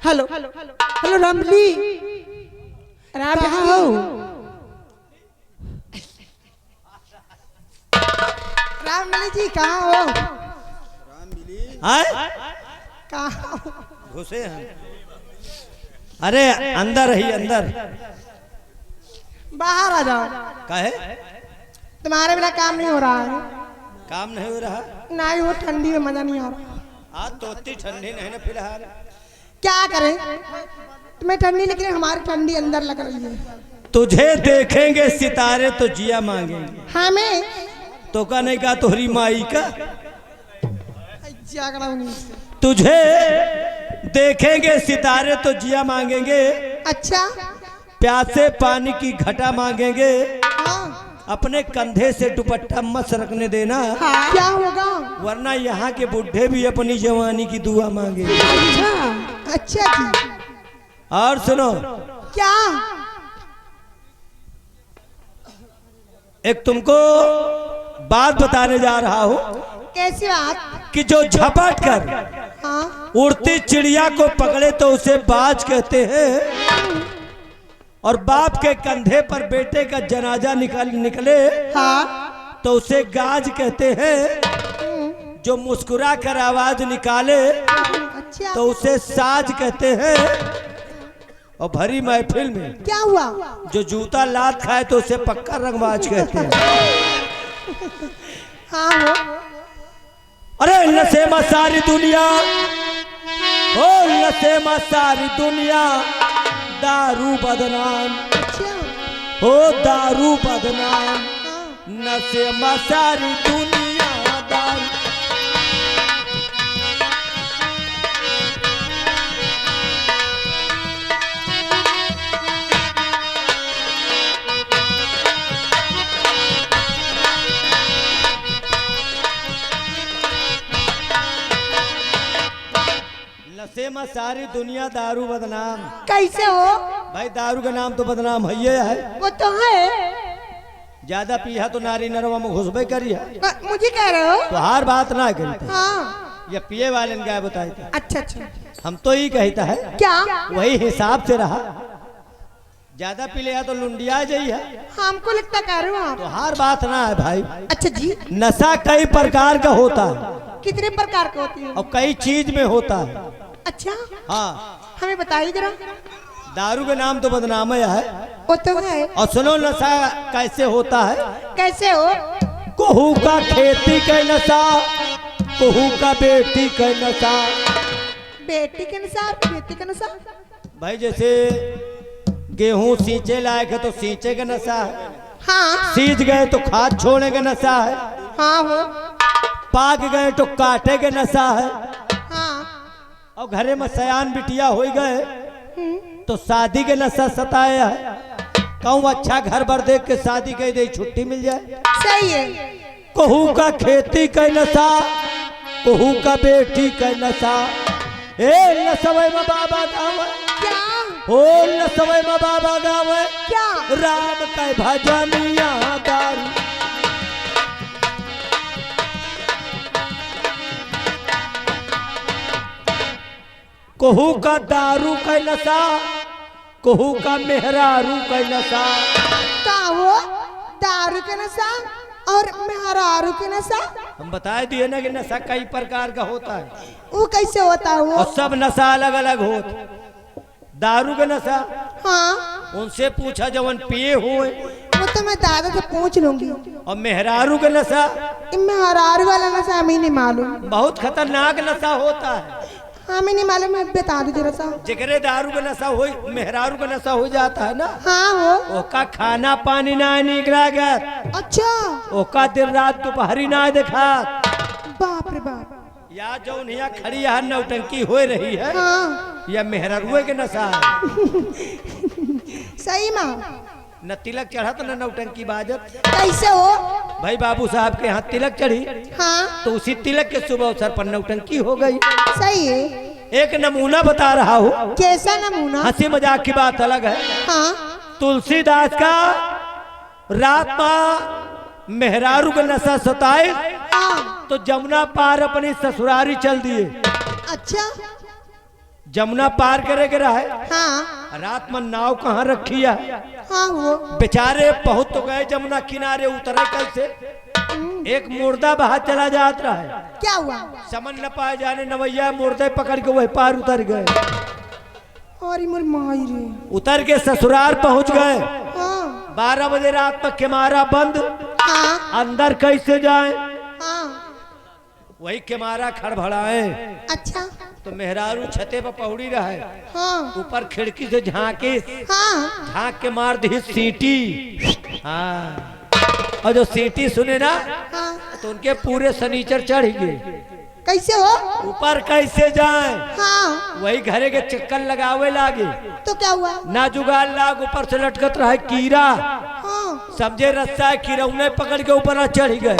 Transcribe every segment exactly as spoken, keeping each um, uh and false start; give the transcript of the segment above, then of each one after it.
हेलो, हेलो रामली, राम कहाँ हो? रामली जी कहाँ हो? आए? कहाँ हो? घुसे हैं। अरे अंदर ही अंदर। बाहर आ जाओ। काहे? तुम्हारे बिना काम नहीं हो रहा है। काम नहीं हो रहा? नहीं, वो ठंडी में मजा नहीं आ रहा। आज तो इतनी ठंडी नहीं ना फिलहाल। क्या करें, तुम्हें ठंडी लग रही है, हमारी ठंडी अंदर लग रही है। तुझे देखेंगे सितारे तो जिया मांगेंगे। हमें? तो का नहीं कहा तोहरी माई का? जागड़ा उन्हीं से। तुझे देखेंगे सितारे तो जिया मांगेंगे। अच्छा। प्यासे पानी की घटा मांगेंगे। हाँ। अपने कंधे से दुपट्टा मत सरकने देना। हाँ। क्या होगा? वरना यहाँ के बूढ़े भी अपनी जवानी की दुआ मांगेंगे। अच्छा। अच्छा जी। और सुनो। क्या? एक तुमको बात बताने जा रहा हूँ। कैसी बात? कि जो झपट कर हाँ। उड़ती चिड़िया को पकड़े तो उसे बाज कहते हैं, और बाप के कंधे पर बेटे का जनाजा निकल निकले हाँ। तो उसे गाज कहते हैं, हम्म। जो मुस्कुरा कर आवाज निकाले अच्छा। तो उसे साज कहते हैं। और भरी महफिल में क्या हुआ? जो जूता लात खाए तो उसे पक्का रंगबाज कहते हैं। हाँ हो। अरे नशे में सारी दुनिया, ओ नशे में सारी दुनिया, दारू बदनाम, अच्छा। ओ दारू बदनाम। हाँ। नशे में सारी दुनिया दारू। नशे में सारी दुनिया दारू बदनाम। कैसे हो? भाई दारू का नाम तो बदनाम है, ये है। वो तो है। ज्यादा पीहा तो नारी नरवा में घुसबे करी है। क-, मुझे कह रहे हो? तोहार बात ना करी। हाँ। ये पिए वाले ने क्या बताई था? अच्छा, अच्छा। हम तो ही कहता है। क्या? वही हिसाब से रहा। ज्यादा पी ले तो लुंडिया जाई है। हमको लगता कह रहे हो आप। तोहार बात ना है भाई। अच्छा जी। नशा कई प्रकार का होता है। कितने प्रकार का होती है? और कई चीज में होता है। अच्छा। हाँ। हमें बताइए जरा। दारू के नाम तो बदनाम है। वो तो है। और सुनो नशा कैसे होता है। कैसे हो? कोहू का खेती का नशा, कोहू का बेटी का नशा। बेटी के नशा, बेटी के नशा। भाई जैसे गेहूं सींचे लायक है तो सींचे का नशा है। हाँ। सींच गए तो खाद छोड़े का नशा है। हाँ हो। पाक गए तो काटे का नशा है। हाँ। और घरे में सयान बिटिया हो गए हम्म। तो शादी के नशा सताए है। कहूँ अच्छा घर बर देख के शादी कह दे, छुट्टी मिल जाए। सही है। कहू का खेती का नशा, कहू का बेटी का नशा। ए नसवे में बाबा गावे। क्या? ओ नसवे में बाबा गावे। क्या? राम का भजनिया दारू। कहू का दारू का नशा, कहू का मेहरारू का नशा। का हो? दारू के नशा और मेहरारू के नशा? हम बताए दिए ना कि नशा कई प्रकार का होता है। वो कैसे होता हो? और सब नशा अलग-अलग होत। दारू का नशा? हाँ। उनसे पूछा जवन पिए हुए। वो तो मैं दादा से पूछ लूंगी। और मेहरारू का नशा? ये मेहरारू वाला नशा हमें नहीं मालूम। बहुत खतरनाक नशा होता है। हाँ, हमें नहीं मालूम, मैं बता दो जरा सा। जेकरे दारू का नशा हो, मेहरारू का नशा हो जाता है ना, हाँ हो। ओका खाना पानी ना निक लागत। अच्छा। ओका दिन रात दोपहरी ना देखा। बाप रे बाप। या जौन हिया खड़ी है नौटंकी हो रही है, हाँ। या मेहरारुए के नशा है। सही में। न तिलक चढ़त न नौटंकी बाजत। कैसे हो? भाई बाबू साहब के यहाँ तिलक चढ़ी, हाँ। तो उसी तिलक के शुभ अवसर पर नौटंकी हो गई। सही है। एक नमूना बता रहा हूँ। कैसा नमूना? हंसी मजाक की बात अलग है। हाँ। तुलसीदास का रात मा मेहरारू का नशा सताए, हाँ। तो जमुना पार अपनी ससुरारी चल दिए। अच्छा। जमुना पार करे के रहे। हाँ। रात में नाव कहाँ रखी है? हाँ हो। बेचारे पहुँच तो गए जमुना किनारे, उतरे कैसे? हम्म। एक मुर्दा बहा चला जात रहे। क्या हुआ? समझ न पाए, जाने नवैया मुर्दे पकड़ के वही पार उतर गए। अरे मोर माई रे। उतर के ससुरार पहुँच गए। हाँ। बारह बजे रात में केमारा बंद। हाँ। अंदर कैसे जाए? हाँ। वही केमारा खड़बड़ाए। अच्छा। तो मेहरारू छते पर पहुड़ी रहे। हाँ। ऊपर खिड़की से झाँकी। हाँ। झाँक के मार दी सीटी। हाँ। और जो सीटी सुने ना, हाँ। तो उनके पूरे सनीचर चढ़ गए। कैसे हो? ऊपर कैसे जाए? हाँ। वही घरे के चक्कर लगावे लागे। तो क्या हुआ? ना जुगाड़ लाग, ऊपर से लटकत रहे कीरा। हाँ। समझे रस्सा है, कीरौने पकड़ के ऊपर चढ़ गए।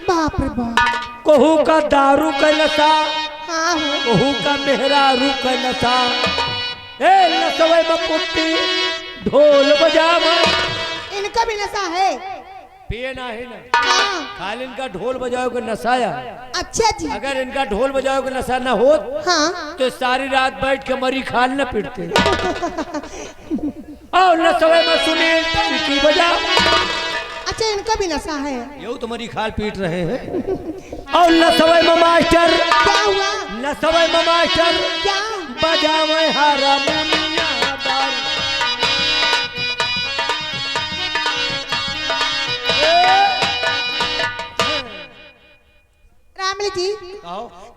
बाप रे बाप। कहू का दारू का नशा, हाँ हो। कहू का मेहरारू का नशा। ए नसवे में पुट्टी ढोल बजावे। इनका भी नशा है। पिए ना है ना। हाँ। खाली इनका ढोल बजावे का नशा है। अच्छा जी। अगर इनका ढोल बजावे का नशा ना होत, हाँ। तो सारी रात बैठ के मरी खाल न पीटते। और नसवे में सुनील टंकी बजा। अच्छा, इनका भी नशा है। ये तो मरी खाल पीट रहे हैं। और नसवे में मास्टर। क्या हुआ? नसवे में मास्टर। क्या? बजावे हारमोनिया बार। रामली जी। कहो।